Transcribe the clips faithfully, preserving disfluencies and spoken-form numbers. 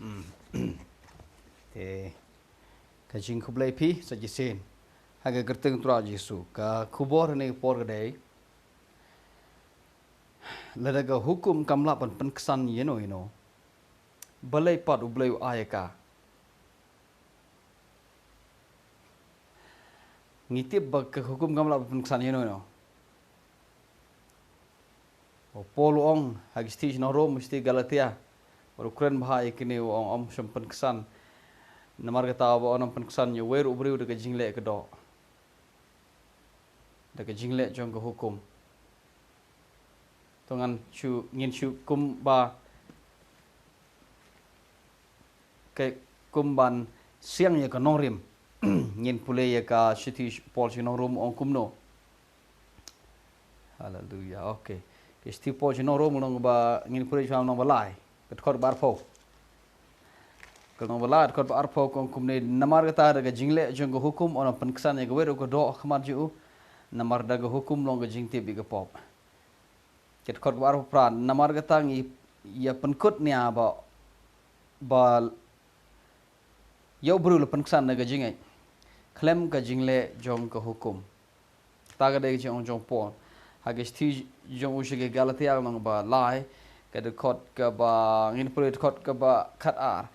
Hmm. Te ka jingkhublei phi sa shisien ha ka kyrteng Trai Jisu. Ka khubor ha kane ka por ka dei, lada ka hukum kam lah ban pynksan ïano ïano, balei pat U Blei u ai ïa ka? Ngi tip ba ka hukum kam lah ban pynksan ïano ïano. U Paul u ong ha ki shithi sha ki nong Rom, shithi Galatia, bad u kren bha ïa kine, u ong ym shym pynksan. Namar kata ba un ym pynksan ïa uwei ruh u briew da ka jingleh ka doh, da ka jingleh jong ka hukum. To ngan shu, ngin shu kumba, ka kumban siang ïa ka nongrim. Ngin pule ïa ka shithi Paul sha ki nong Rom, u ong kumno. Haleluya. Okay. Ka shithi Paul sha ki nong Rom, u ong ba, ngin pule sha u nong ba lai, ka dkhot ba arphew. Ka nong ba lai, dkhot ba arphew, ka ong kumne: Namar kata da ka jingleh jong ka hukum un ym pynksan ïa kawei ruh ka doh ha khmat jong u, namar da ka hukum long ka jingtip ïa ka pop. Ka dkhot ba arphew phra: Namar kata ngi ïa pynkut nia ba, ba ïa u briew la pynksan da ka jingngeit khlem ka jingleh jong ka hukum. Kata ka dei ka jingong jong Paul ha ka shithi jong u sha ki Galatia, lynnong ba lai, ka dkhot kaba, ngin pule dkhot kaba khatar,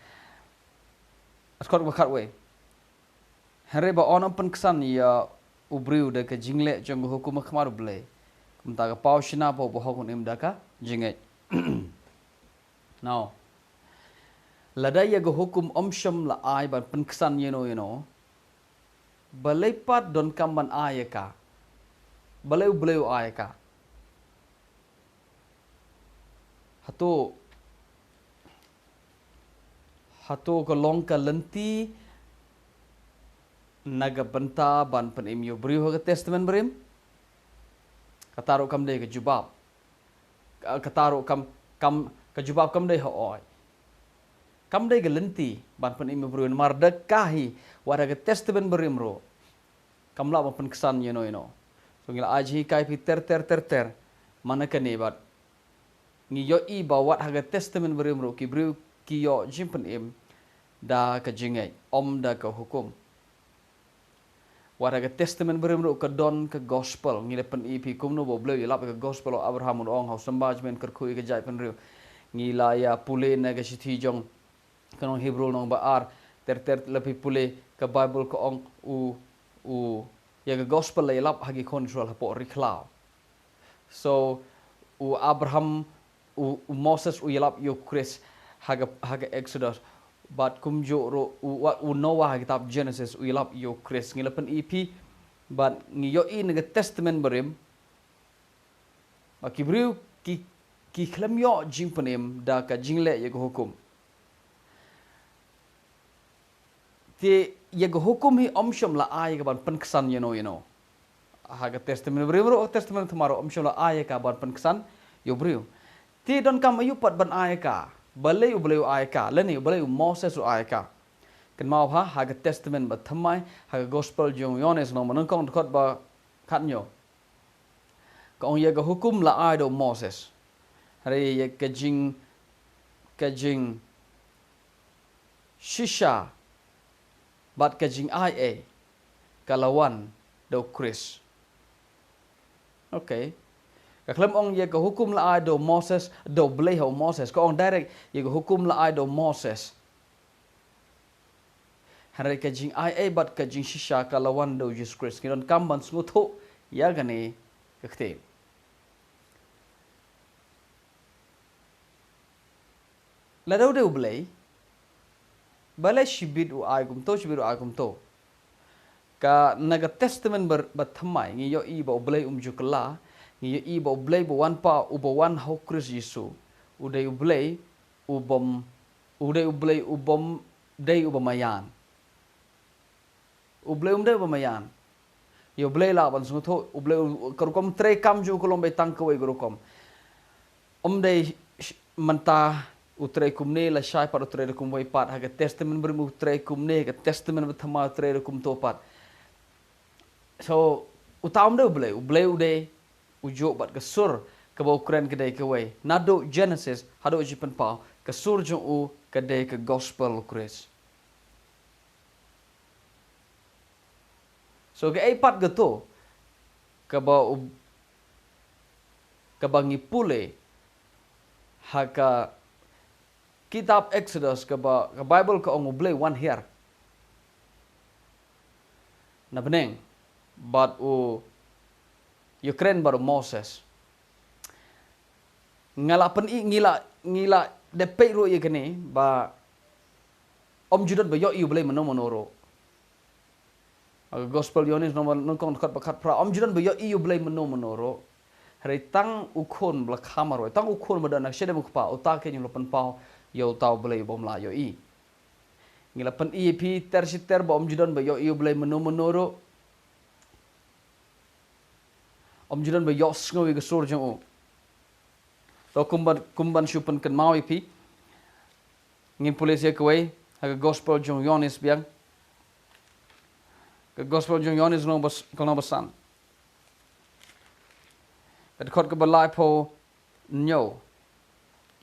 dkhot kaba khatwei. Hynrei ba un ym pynksan ïa u briew da ka jingleh jong ka hukum ha khmat U Blei, kumta ka paw shynna paw bahok un im da ka jingngeit. Now, lada ïa ka hukum ym shym la ai ban pynksan ïano ïano, balei pat donkam ban ai ïa ka? Balei U Blei u ai ïa ka? Hato, hato ka long ka lynti na ka bynta ban pynim ïa u briew ha ka Testament Barim? Kata ruh kam dei ka jubab. Ka, kata ruh kam, kam, ka jubab kam dei hooid. Kam dei ka lynti ban pynim ïa u briew, namar da ka hi, wat ha ka Testament Barim ruh kam lah ban pynksan ïano ïano. So ngi la ai jinghikai phi ter ter ter ter man la kane, bad ngi ïohi ba wat ha ka Testament Barim ruh ki briew ki ïoh jingpynim da ka jingngeit, ym da ka hukum. Wat ha ka Testament Barim ruh ka don ka gospel. Ngi la pyni phi kumno ba U Blei u ïalap ïa ka gospel u Abraham, u ong, hau symbai jingmut, kyrkhu ïa ka jaitbynriew. Ngi la ïa pule na ka shithi jong ki nong Hebru, lynnong ba ar, ter ter, lada phi pule ka Baibl, ka ong u, u, ïa ka gospel la ïalap ha ki khun Israel hapoh ri khlaw. So u Abraham, u, u Moses u ïalap ïa u Khrist ha ka, ha ka Exodus. Bad kumjuh ruh u, u Noah ha ka kitab Genesis u ïalap ïa u Khrist. Ngi la pyni phi, bad ngi ïohi na ka Testament Barim ba ki briew ki, ki khlem ïoh jingpynim da ka jingleh ïa ka hukum. Te ïa ka hukum hi ym shym la ai ka ban pynksan ïano ïano. Ha ka Testament Barim ruh, Testament Thymmai ruh, ym shym la ai ka ban pynksan ïa u briew. Te donkam aïu pat ban ai ka? Balei U Blei u ai ka? Lane balei u Moses u ai ka? Kynmaw ha, ha ka Testament Bathymmai, ha ka Gospel jong u Ïoannis, lynnong ba nyngkong, dkhot ba khathynñiew, ka ong ïa ka hukum la ai da u Moses. Hynrei ïa ka jing, ka jingshisha bad ka jingai ei ka la wan da u Khrist. Okay. Ka khlem ong ïa ka hukum la ai da u Moses, da U Blei ha u Moses. Ka ong direct ïa ka hukum la ai da u Moses. Hynrei ka jingai ei bad ka jingshisha ka la wan da u Jisu Khrist. Ngi donkam ban sngewthuh ïa kane ka ktien. Lada u dei U Blei, balei shibit u ai kumto, shibit u ai kumto? Ka, na ka Testament Bathymmai ngi ïohi ba U Blei um ju kylla, ngi ïohi ba U Blei ba wan pat, uba wan ha u Khrist Jisu, u dei U Blei ubym, u dei U Blei ubym dei uba maïan. U Blei um dei uba maïan. Ïa U Blei lah ban sngewthuh, U Blei u, ka rukom treikam jong u ka long beit tang kawei ka rukom. Um dei sh-, mynta u trei kumne, lashai pat u trei da kumwei pat, ha ka Testament Barim u trei kumne, ka Testament Bathymmai u trei da kumto pat. So, uta um dei U Blei, U Blei u dei u juh bad ka sur kaba u kren ka dei kawei. Naduh Genesis haduh Jingpynpaw, ka sur jong u ka dei ka gospel u Khrist. So kaei pat kato kaba u, kaba ngi pule ha ka kitab Exodus, kaba ka Bible ka ong U Blei wan hiar na bneng bad u ïakren bad u Moses. Nga la pyni, ngi la, ngi la dep peit ruh ïa kane ba ym ju don ba ïohi U Blei mynno mynno ruh. Ha ka gospel Ïoannis nong, nyngkong dkhot ba khatphra, ym ju don ba ïohi U Blei mynno mynno ruh. Hynrei tang u Khun ba la kha marwei, tang u Khun ba don ha ka shadem u Kpa, uta kein u la pynpaw ïa uta U Blei bym lah ïohi. Ngi la pyni ïa phi ter shi ter ba ym ju don ba ïohi U Blei mynno mynno ruh. Ym ju don ba ïohsngew ïa ka sur jong u. To kumban, kumban shu pynkynmaw ïa phi. Ngin pule sa kawei ha ka gospel jong Ïoannis biang. Ka gospel jong Ïoannis lynnong ba s-, lynnong ba san, ka dkhot kaba laiphew hynñiew.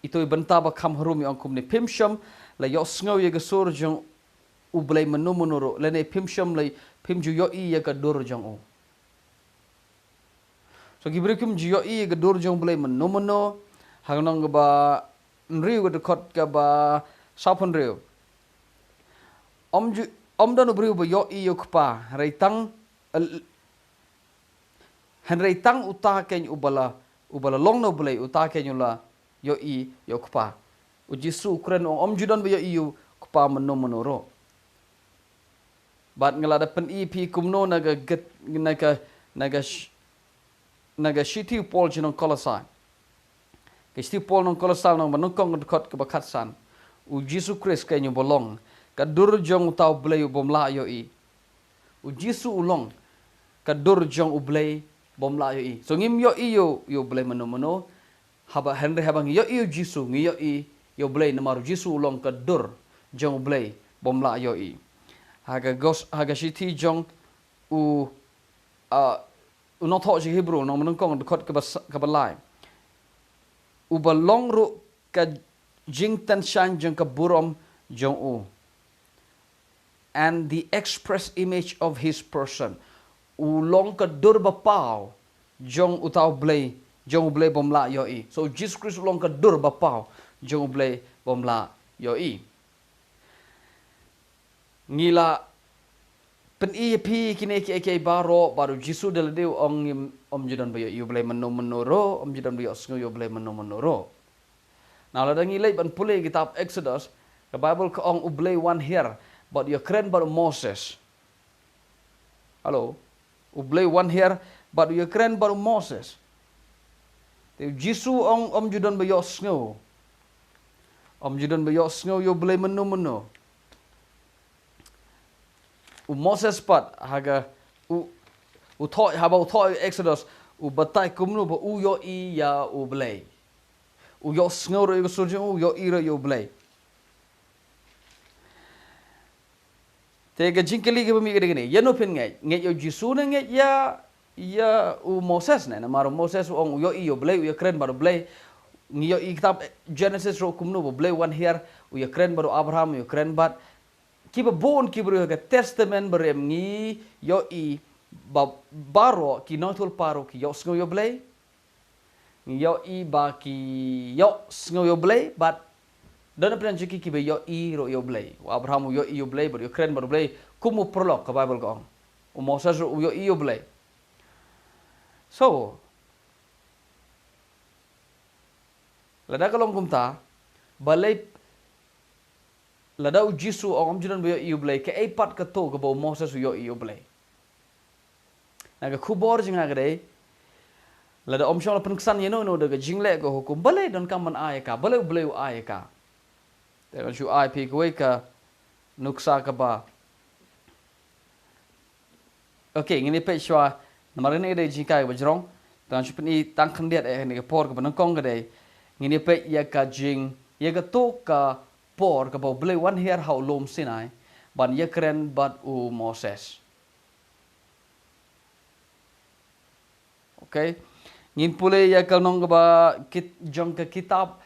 Ito i bynta ba kham harum i ong kumne: Phim shym la ïohsngew ïa ka sur jong U Blei mynno mynno ruh, lane phim shym la, phim ju ïohi ïa ka dur jong u. So ki briew kim ju ïohi ïa ka dur jong U Blei mynno mynno. Ha ka lynnong kaba hynriew, ka dkhot kaba sawphew hynriew. Ym ju, ym don u briew ba ïohi ïa u Kpa, hynrei tang, hynrei tang uta kein uba la, uba la long na U Blei, uta kein u la ïohi ïa u Kpa. U Jisu u kren u ong ym ju don ba ïohi ïa u Kpa mynno mynno ruh. Bad nga la dep pyni ïa phi kumno na ka git, na ka, na ka sh-, na ka shithi u Paul sha ki nong Kolosai. Ka shithi u Paul sha ki nong Kolosai lynnong ba nyngkong, ka dkhot kaba khatsan. U Jisu Khrist kein uba long ka dur jong uta U Blei u bym lah ïohi. U Jisu u long ka dur jong U Blei bym lah ïohi. So ngim ïohi ïa U, ïa U Blei mynno mynno. Haba, hynrei haba ngi ïohi ïa U Jisu, ngi ïohi ïa U Blei, namar U Jisu u long ka dur jong U Blei bym lah ïohi. Ha ka gos-, ha ka shithi jong u, ah, u nongthoh sha ki Hebru, lynnong ba nyngkong, dkhot kaba s-, kaba lai. Uba long ruh ka jingtynshaiñ jong ka burom jong u, and the express image of his person. U long ka dur ba paw jong uta U Blei, jong U Blei bym lah ïohi. So Jisu Khrist u long ka dur ba paw jong U Blei bym lah ïohi. Ngi la pyni ïa phi kine kiei kiei baroh, bad U Jisu da lade u ong ngim, ym ju don ba ïohi ïa U Blei mynno mynno ruh, ym ju don ba ïohsngew ïa U Blei mynno mynno ruh. Now lada ngi leit ban pule kitab Exodus, ka Bible ka ong U Blei wan hiar bad u ïakren bad u Moses. Hello. U Blei wan hiar bad u ïakren bad u Moses. Te U Jisu u ong ym ju don ba ïohsngew. Ym ju don ba ïohsngew ïa U Blei mynno mynno. U Moses pat, ha ka, u, u thoh, haba u thoh Exodus, u batai kumno ba u ïohi ïa U Blei. U ïohsngew ruh ïa ka sur jong u, u ïohi ruh ïa U Blei. Te ka jingkylli kaba mih ka dei kane, ïano phin ngeit? Ngeit ïa U Jisu ne ngeit ïa, ïa u Moses ne? Namar u Moses u ong u ïohi ïa U Blei, u ïakren bad U Blei. Ngi ïohi kitab Genesis ruh kumno ba U Blei wan hiar, u ïakren bad u Abraham, u ïakren bad kiba bun ki briew ha ka Testament barim. Ngi ïohi ba baroh ki nongïathuhlypa ruh ki ïohsngew ïa U Blei. Ngi ïohi ba ki ïohsngew ïa U Blei, bad don na pdeng jong ki kiba ïohi ruh ïa U Blei. U Abraham u ïohi ïa U Blei bad u ïakren bad U Blei kum u paralok, ka Bible ka ong. U Moses ruh u ïohi ïa U Blei. So lada ka long kumta, balei lada U Jisu u ong ym ju don ba ïohi ïa U Blei, kaei pat kato kaba u Moses u ïohi ïa U Blei? Na ka khubor jong nga ka dei, lada ym shym la pynksan ïano ïano da ka jingleh ka hukum, balei donkam ban ai ïa ka, balei U Blei u ai ïa ka? Te ngan shu ai phi kawei ka nuksa kaba, okay, ngin ïa peit shuwa, namar kane ka dei jinghikai kaba jrong. Te ngan shu pyni tang khyndiat eh ha kane ka por. Kaba nyngkong ka dei, ngin ïa peit ïa ka jing, ïa kato ka por kaba U Blei wan hiar ha u lum Sinai ban ïakren bad u Moses. Okay. Ngin pule ïa ka lynnong kaba kit-, jong ka kitab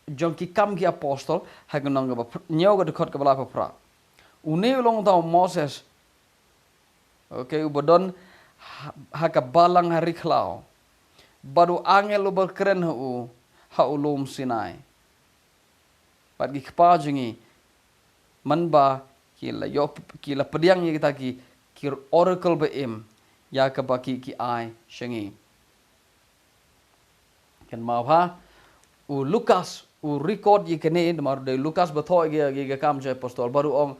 jong ki Kam ki Apostol, ha ka lynnong kaba pr-, hynñiew ka dkhot kaba laiphew phra. Une u long uta u Moses, okay, uba don ha, ha ka balang ha ri khlaw. Bad u angel uba kren ha u, ha u lum Sinai. Bad ki kpa jong ngi, mynba ki la ïoh, ki la pdiang ïa kita ki, ki oracle ba im, ïa kaba ki, ki ai sha ngi. Kynmaw ha, u Lukas, u record ïa kane, namar u dei u Lukas ba thoh ïa, ïa ka Kam jong ki Apostol, bad u ong,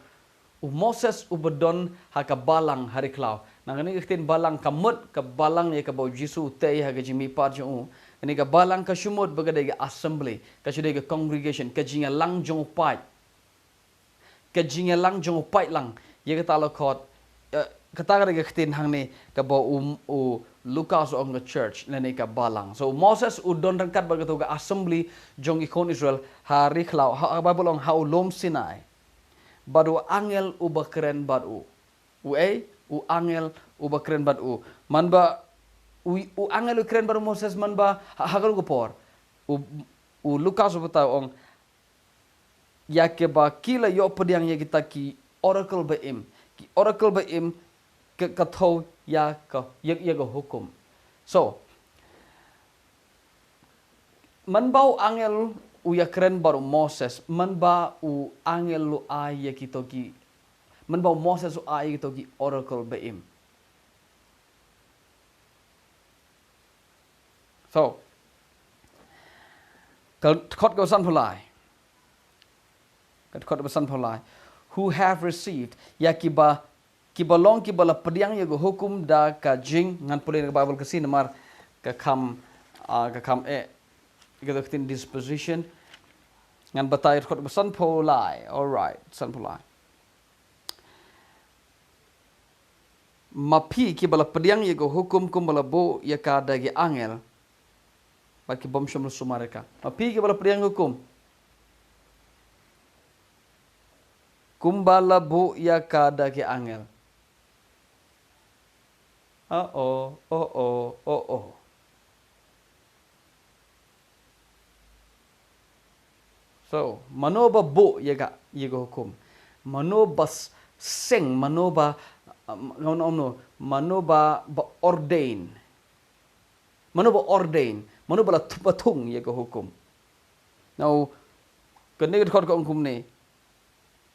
u Moses uba don ha ka balang ha ri khlaw. Na kane ka ktien balang ka mut, ka balang ïa kaba u Jisu u tei ha ka jingmihpat jong u. Kane ka balang ka shu mut ba ka dei ka assembly, ka shu dei ka congregation, ka jingïalang jong u paid. Ka jingïalang jong u paid lang. Ïa kata la khot, eh, kata ka dei ka ktien hangne kaba u, u Lukas u ong ka church, lane ka balang. So Moses u don ryngkat bad kato ka assembly jong ki khun Israel ha ri khlaw, ha, ha Bible ong ha u lum Sinai. Bad u angel uba kren bad u. U ei, u angel uba kren bad u. Mynba u, u angel u kren bad u Moses mynba ha, ha kano ka por. U, u Lukas u batai u ong, ïa kaba ki la ïoh pdiang ïa kita ki oracle ba im. Ki oracle ba im ka, ka thew ïa ka, ïa, ïa ka hukum. So, mynba u angel u ïakren bad u Moses, mynba u angel u ai ïa kito ki, mynba u Moses u ai ïa kito ki oracle ba im. So, ka dkhot kaba sanphew lai. Ka dkhot kaba sanphew lai. Who have received, ïa kiba, kiba long kiba la pdiang ïa ka hukum da ka jing, ngan pule na ka Bible Khasi namar ka kham, ah, ka kham eh, ka dei ka ktien disposition. Ngan batai dkhot kaba sanphew lai. All right, sanphew lai. Ma phi kiba la pdiang ïa ka hukum kumba la buh ïa ka da ki angel. Bad ki bym shym la sumar ïa ka. Ma phi kiba la pdiang hukum kumba la buh ïa ka da ki angel. Oh, oh, oh, oh, oh, oh. So, mano ba buh ïa ka, ïa ka hukum. Mano ba s-, seng, mano ba, um, mano, mano, mano ba, ba ordain. Mano ba ordain, mano ba la th-, ba thung ïa ka hukum. Now, kane ka dkhot ka ong kumne.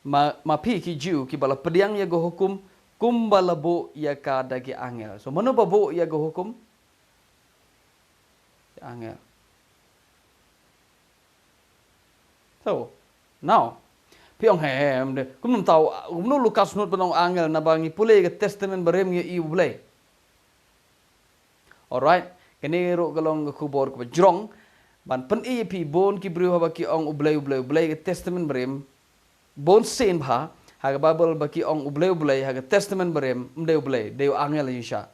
Ma, ma phi ki Jiw kiba la pdiang ïa ka hukum, kumba la buh ïa ka da ki angel. So, mano ba buh ïa ka hukum? Ki angel. So, now, phi ong, he, he, em de, kumno mynta, kumno Lukas u nud ban ong angel naba ngi pule ka Testament Barim ngi ïohi U Blei. Alright, kane ruh ka long ka khubor kaba jrong ban pyni ïa phi bun ki briew haba ki ong U Blei, U Blei, U Blei ka Testament Barim. Bun sien bha ha ka Bible ba ki ong U Blei, U Blei ha ka Testament Barim, ym dei U Blei, dei u angel shisha.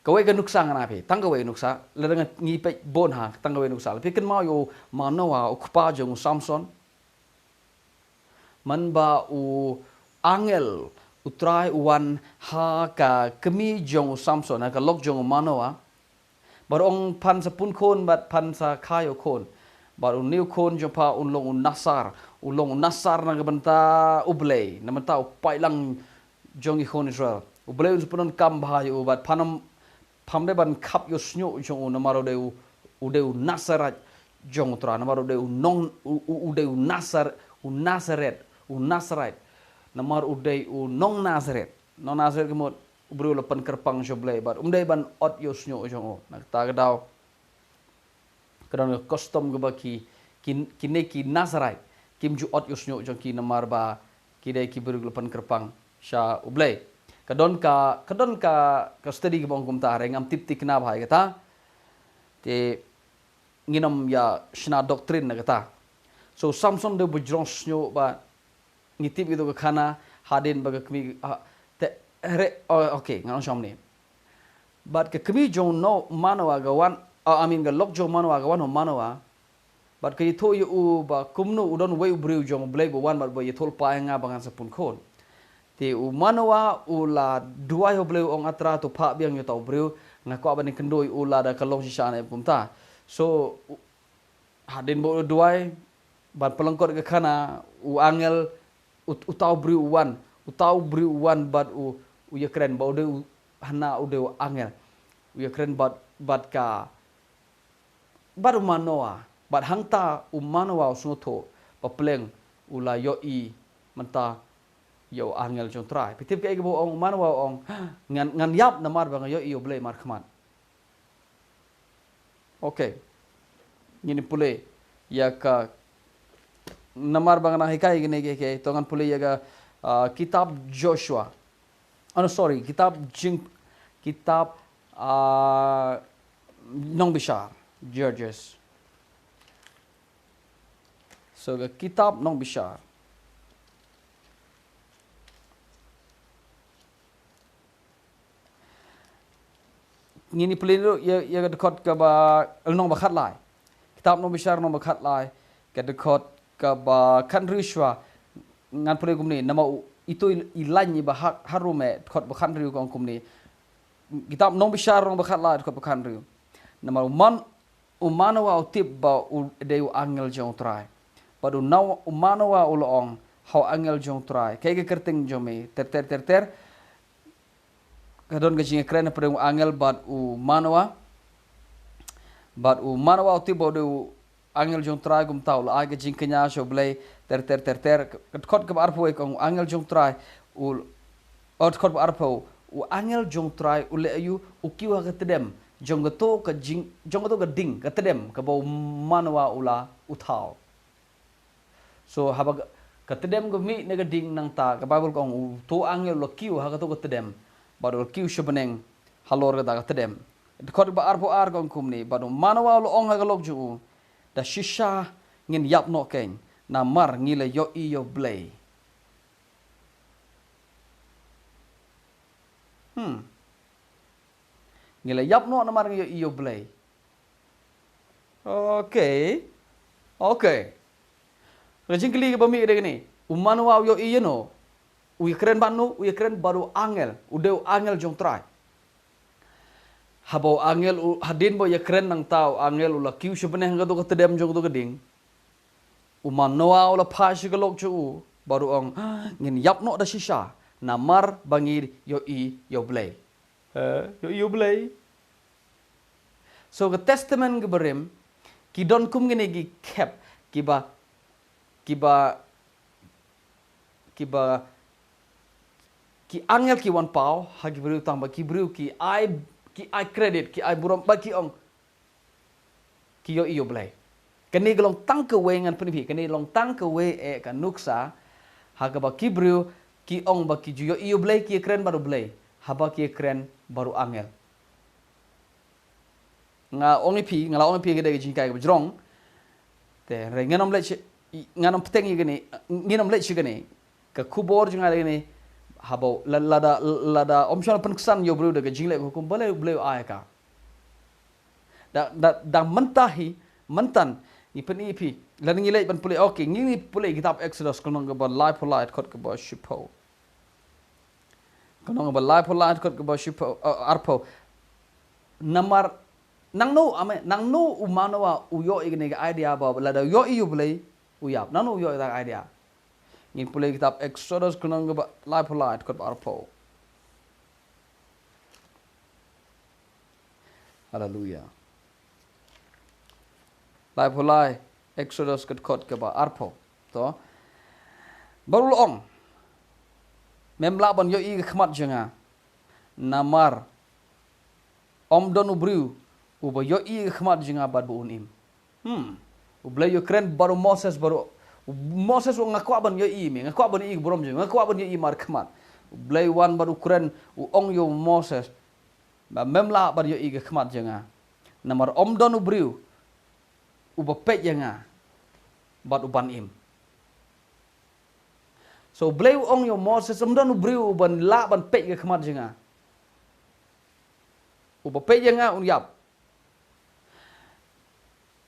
Kawei ka nuksa ngan ai phi, tang kawei nuksa, lada ngi peit bun ha, tang kawei nuksa. Phi kynmaw ïa u Manoa, u kpa jong u Samson. Mynba u angel U Trai u wan ha ka kmie jong u Samson, ha ka lok jong u Manoa. Bad u ong phan sa pun khun, bad phan sa khaïoh khun. Bad une u khun jong pha un long u Nasar. U long u Nasar na ka bynta U Blei, na bynta u paidlang jong ki khun Israel. U Blei un sa pyndonkam bha ïa u, bad phan ym, pham dei ban khap ïa u shñiuh jong u namar u dei u, u dei u Nasarait jong U Trai, namar u dei u nong, u, u, u dei u Nasar, u Nasaret, u Nasarait. Namar u dei u nong Nasaret. Nong Nasaret ka mut u briew la pynkyrpang sha U Blei bad um dei ban ot ïa u shñiuh jong u. Na kata ka daw ka don ka custom kaba ki, ki, kine ki Nasarait kim ju ot ïa u shñiuh jong ki namar ba ki dei ki briew la pynkyrpang sha U Blei. Ka don ka, ka don ka, ka study kaba ong kumta, hynrei ngam tip thikna bha ïa kata. Te ngin ym ïa shna doctrine na kata. So Samson dei ba jrong shñiuh ba ngi tip ïa ka khana hadien ba ka kmie, ha, te, re, oh, okay, ngan ong shwa kumne. Bad ka kmie jong u Manoa ka wan, oh, I mean ka lok jong u Manoa ka wan ha u Manoa. Bad ka ïathuh ïa u ba kumno u don uwei u briew jong U Blei ba wan bad ba ïathuh lypa ïa nga ba ngan sa pun khun. Te u Manoa u la duwai ha u Blei, u ong, A Trai, to phah biang ïa uta u briew, nga kwah ban ïakynduh ïa u lada ka long shisha ne kumta. So, u, hadien ba u duwai, ban pynlyngkot ka khana, u angel, u, uta u briew u wan, uta u briew u wan bad u, u ïakren, ba u dei u, hana u dei u angel. U ïakren bad, bad ka, bad u Manoa, bad hangta u Manoa u sngewthuh, ba pleng u la ïohi mynta ïa u angel jong u Trai. Phi tip kaei kaba u ong u Manoa, u ong, ngan, ngan ïap namar ba nga ïohi ïa u Blei markhmat. Okay. Ngin pule ïa ka, namar ba nga nang hikai kine ki, okay, to ngan pule ïa ka, ah, kitab Joshua. Oh, no, sorry, kitab Jing, kitab, ah, Nongbishar, Judges. So, ka kitab Nongbishar. Ngin ïa pule ruh ïa, ïa ka dkhot kaba, eh, lynnong ba khatlai. Kitab Nongbishar lynnong ba khatlai, ka dkhot kaba khathynriew shuwa. Ngan pule kumne, namar u, ito i, i lain iba ha, harum eh, dkhot ba khathynriew ka ong kumne. Kitab Nongbishar lynnong ba khatlai, dkhot ba khathynriew. Namar u Man, u Manoa u tip ba u dei u angel jong u Trai. Bad u Nau, u Manoa u la ong ha u angel jong u Trai, kaei ka kyrteng jong me, ter ter ter ter. Ka don ka jingïakren hapdeng u angel bad u Manoa. Bad u Manoa u tip ba u dei u angel jong u Trai, kumta u la ai ka jingkñia sha u Blei, ter ter ter ter. Ka dkhot kaba arphew ka ong u angel jong u Trai, u, oh, dkhot ba arphew, u angel jong u Trai u leh aïu, u kiew ha ka tdem jong kato ka jing, jong kato ka ding, ka tdem kaba u Manoa u la, u thaw. So, haba ka, ka tdem ka mih na ka ding nangta, ka Baibl ka ong uto u angel u la kiew ha kato ka tdem, bad u la kiew sha bneng halor kata ka tdem. Dkhot ba arphew ar ka ong kumne, bad u Manoa u la ong ha ka lok jong u, da shisha ngin ïap noh kein, namar ngi la ïohi ïa u Blei. Hmm. Ngi la ïap noh namar ngi ïohi ïa u Blei. Okay. Okay. Ka jingkylli kaba mih ka dei kane. U Manoa u ïohi ïa no? U ïakren bad no? U ïakren bad u angel. U dei u angel jong u Trai. Haba u angel u, hadien ba u ïakren nangta u angel u la kiew sha bneng ha kato ka tdem jong kato ka ding. U Manoa u la phai sha ka lok jong u, bad u ong, ngin ïap noh da shisha, namar ba ngi ïohi ïa u Blei. Eh, ïohi ïa u Blei. So ka Testament kaba rim, ki don kum kine ki khep, kiba, kiba, kiba, ki angel ki wan paw ha ki briew tang ba ki briew ki ai, ki ai credit, ki ai burom, ba ki ong, ki ïohi ïa u Blei. Kane ka long tang kawei, ngan pyni phi, kane long tang kawei eh ka nuksa ha kaba ki briew ki ong ba ki ju ïohi ïa u Blei, ki ïakren bad u Blei, haba ki ïakren bad u angel. Nga ong ïa phi, nga la ong ïa phi ka dei ka jinghikai kaba jrong. Te hynrei ngan ym leit sha, ngan ym bteng ïa kane, ngan ym leit sha kane. Ka khubor jong nga dei kane, haba la, lada, lada ym shym la pynksan ïa u briew da ka jingleh ka hukum, balei, balei u ai ka. Da, da, da mynta hi, myntan, ngi pyni ïa phi, lada ngi leit ban pule, okay, ngi, ngi pule kitab Exodus, ka lynnong kaba laiphew lai, dkhot kaba shiphew. Ka lynnong kaba laiphew lai, dkhot kaba shiphew, eh, arphew. Namar, nangno, ame, nangno u Manoa u ïoh ïa kane ka idea ba, lada u ïohi ïa u Blei, u ïap. Nangno u ïoh ïa ka idea. Ngin pule kitab Exodus, ka lynnong kaba laiphew lai, dkhot ba arphew. Haleluya. Laiphew lai, Exodus ka dkhot kaba arphew. To. Bad u la ong, mem lah ban ïohi ka khmat jong nga. Namar ym don u briew uba ïohi ka khmat jong nga bad ba un im. Hmm. U Blei u kren bad u Moses, bad u Moses u ong, nga kwah ban ïohi me, nga kwah ban ïohi ka burom jong me, nga kwah ban ïohi markhmat. U Blei u wan bad u kren, u ong ïa u Moses, ba mem lah ban ïohi ka khmat jong nga. Namar ym don u briew uba peit ïa nga bad u ban im. So u Blei u ong ïa u Moses, ym don u briew uban lah ban peit ïa ka khmat jong nga. Uba peit ïa nga un ïap.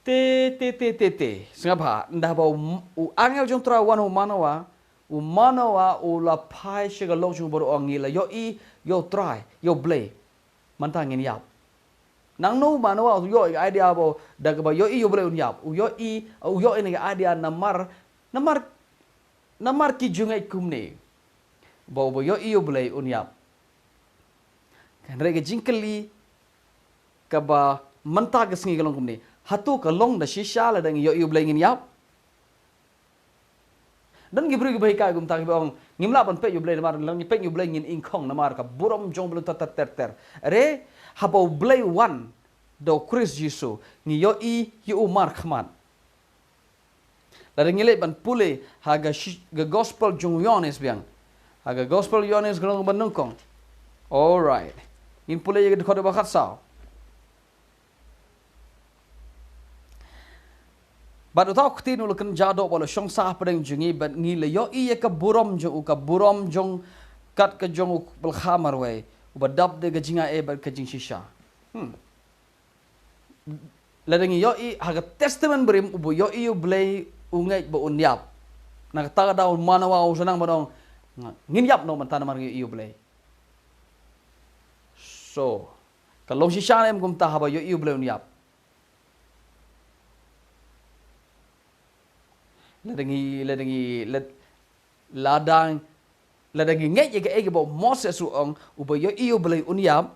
Te, te, te, te, te. Sngap ha, ynda ba u, u angel jong u Trai u wan ha u Manoa, U Manoah u la phai sha ka lok jong u baroh, ong ngi la ïohi ïa u Trai, ïa u Blei. Mynta ngin ïap. Nangno u Manoah u ïoh ïa ka idea ba, da kaba ïohi ïa u Blei un ïap. U ïohi, u ïohi ïa ka idea namar, namar, namar ki jingngeit kumne. Ba uba ïohi ïa u Blei un ïap. Hynrei ka jingkylli kaba mynta ka sngi ka long kumne. Hato ka long da shisha lada ngi ïohi ïa u Blei ngin ïap? Don ki briew kiba hikai kumta kiba ong, ngim lah ban peit ïa u Blei namar lada ngi peit ïa u Blei ngin ingkhong namar ka burom jong u Blei ter ter ter ter. Hynrei haba u Blei u wan da u Khrist Jisu, ngi ïohi ïa u markhmat. Lada ngi leit ban pule ha ka shi-, ka gospel jong u Ïoannis biang. Ha ka gospel Ïoannis ka long kaba nyngkong. Alright. Ngin pule ïa ka dkhot ba khatsaw. Bad uta u ktien u la kynja doh bad u la shong sah hapdeng jong ngi bad ngi la ïohi ïa ka burom jong u, ka burom jong, kat ka jong u ba la kha marwei, uba dap da ka jingai bad ka jingshisha. Hmm. Lada ngi ïohi ha ka Testament Barim, uba ïohi ïa u Blei u ngeit ba un ïap. Na kata ka daw u Manoah u sa nang ban ong, ngin ïap noh mynta namar ngi ïohi ïa u Blei. So, ka long shisha ne em kumta haba ïohi ïa u Blei un ïap? Lada ngi, lada ngi, lad-, lada, lada ngi ngeit ïa kaei kaba u Moses u ong, uba ïohi ïa u Blei un ïap.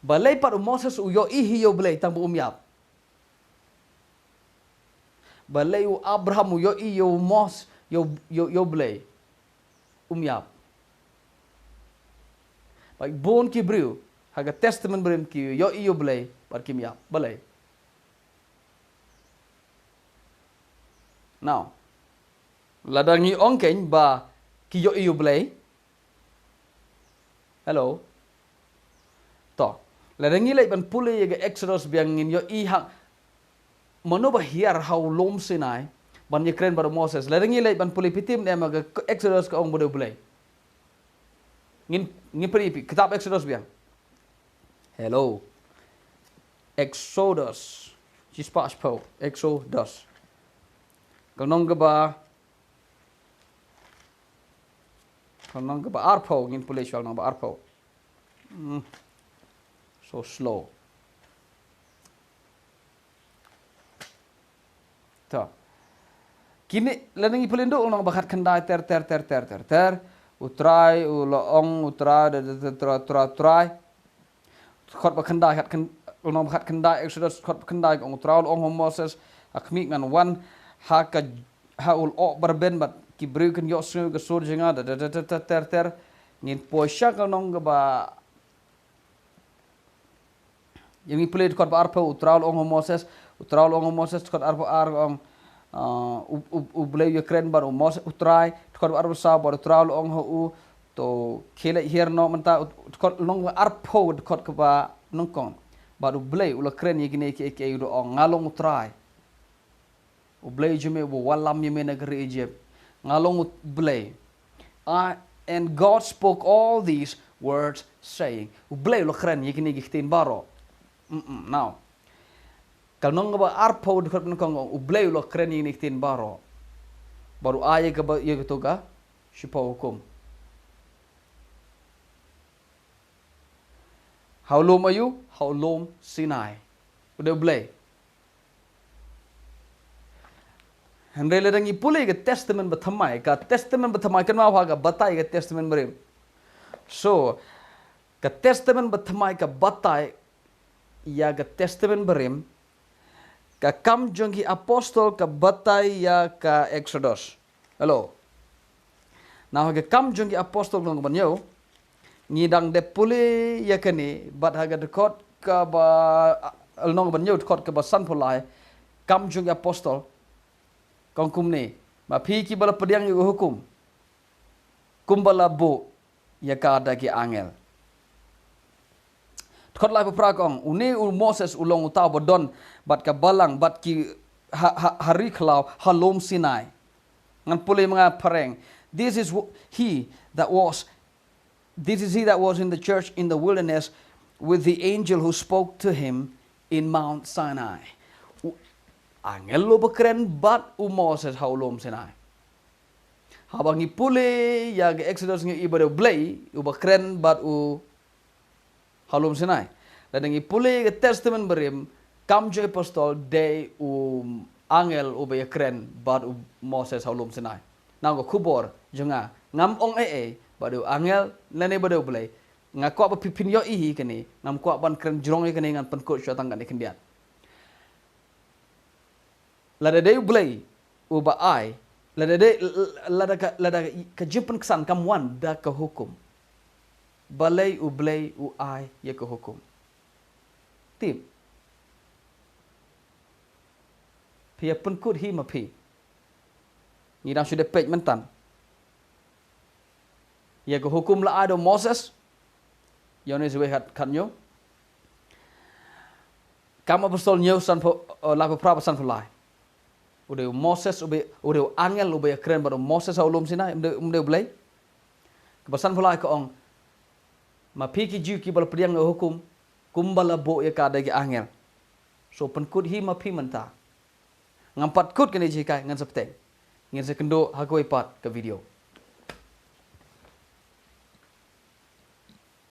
Balei pat u Moses u ïohi hi ïa u Blei tang ba um ïap? Balei u Abraham u ïohi ïa u Mos-, ïa u, ïa u, ïa u Blei um ïap? Bad bun ki briew ha ka Testament Barim ki ïohi ïa u Blei bad kim ïap. Balei? Now, lada ngi ong keiñ ba ki ïohi ïa u Blei. Hello. To, lada ngi leit ban pule ïa ka Exodus biang ngin ïohi ha mano ba hiar ha u lum Sinai ban ïakren bad u Moses. Lada ngi leit ban pule, phi tip ne em ha ka Exodus ka ong ba dei u Blei? Ngin, ngin pule ïa phi kitab Exodus biang. Hello. Exodus. Shispah shiphew. Exodus. Ka lynnong kaba, ka lynnong kaba arphew, ngin pule shuwa lynnong ba arphew. Hmm. So slow. To. Kine, lada ngi pule ndu lynnong ba khatkhyndai ter, ter, ter, ter, ter, ter. U Trai u la ong, u Trai, da, da, da, Trai, Trai, Trai. Dkhot ba khyndai, khat khyn-, lynnong ba khatkhyndai, Exodus dkhot ba khyndai, ka ong u Trai u la ong ha u Moses, ha khmih ngan wan ha ka, ha u lyoh ba rben bad ki briew kin ïohsngew ïa ka sur jong nga, da, da, da, da, ter, ter, ter. Ngin poi sha ka lynnong kaba Ïa ngi pule dkhot ba arphew, u Trai u la ong ha u Moses, u Trai u la ong ha u Moses, dkhot arphew ar ong, ah, u, u, u Blei u ïakren bad u Moses, u Trai, dkhot ba arphew saw bad u Trai u la ong ha u, to khie leit hiar noh mynta, u, dkhot lynnong ba arphew, dkhot kaba nyngkong. Bad u Blei u la kren ïa kine kiei kiei u da ong, nga long u Trai. U Blei jong me uba wallam ïa me na ka ri Egypt. Nga long u Blei. I, and God spoke all these words, saying. U Blei u la kren ïa kine ki ktien baroh. Mm-mm, now. Ka lynnong kaba arphew dkhot nyngkong, u Blei u la kren ïa kine ki ktien baroh. Bad u ai ïa kaba, ïa kato ka shiphew hukum. Ha u lum aïu, ha u lum Sinai. U dei u Blei. Hynrei lada ngi pule ka Testament Bathymmai, ka Testament Bathymmai, kynmaw ha ka batai ka Testament Barim. So, ka Testament Bathymmai ka batai ïa ka Testament Barim, ka Kam jong ki Apostol ka batai ïa ka Exodus. Hello. Now, ha ka Kam jong ki Apostol lynnong ba hynñiew, ngi dang dep pule ïa kane, bad ha ka dkhot kaba, ah, lynnong ba hynñiew dkhot kaba sanphew lai, Kam jong ki Apostol, ka ong kumne, ma phi kiba la pdiang ïa ka hukum, kumba la buh ïa ka da ki angel. Dkhot laiphew phra ka ong, une u Moses u long uta uba don bad ka balang bad ki ha, ha, ha ri khlaw ha lum Sinai. Ngan pule ma nga phareng. This is wh-, he that was, this is he that was in the church in the wilderness with the angel who spoke to him in Mount Sinai. U angel uba kren bad u Moses ha u lum Sinai. Haba ngi pule ïa ka Exodus ngi i ba dei u Blei uba kren bad u ha u lum Sinai. Lada ngi pule ka Testament Barim, kam jong ki apostol dei u angel uba ïakren bad u Moses ha u lum Sinai. Nang ka khubor jong nga, ngam ong ei ei ba dei u angel lane ba dei u Blei. Nga kwah ba phi phin ïohi hi kane, ngam kwah ban kren jrong ïa kane, ngan pynkut shuwa tang kane khyndiat. Lada dei u Blei uba ai, lada dei, lada ka, lada ka jingpynksan kam wan da ka hukum, balei u Blei u ai ïa ka hukum? Tip. Phi ïa pynkut hi ma phi. Ngi dang shu dep peit myntan. Ïa ka hukum la ai da u Moses. Ïoannis wei khat, khat hynñiew. Kam Apostol hynñiew, sanphew, eh, laiphew phra bad sanphew lai. U dei u Moses, u dei, u dei u angel uba ïakren bad u Moses ha u lum Sinai, um dei, um dei u Blei. Kaba sanphew lai ka ong, ma phi ki Jiw kiba la pdiang ïa ka hukum, kumba la buh ïa ka da ki angel. So pynkut hi ma phi mynta. Ngam pat kut kane jinghikai, ngan sa bteng. Ngin sa kynduh ha kawei pat ka video.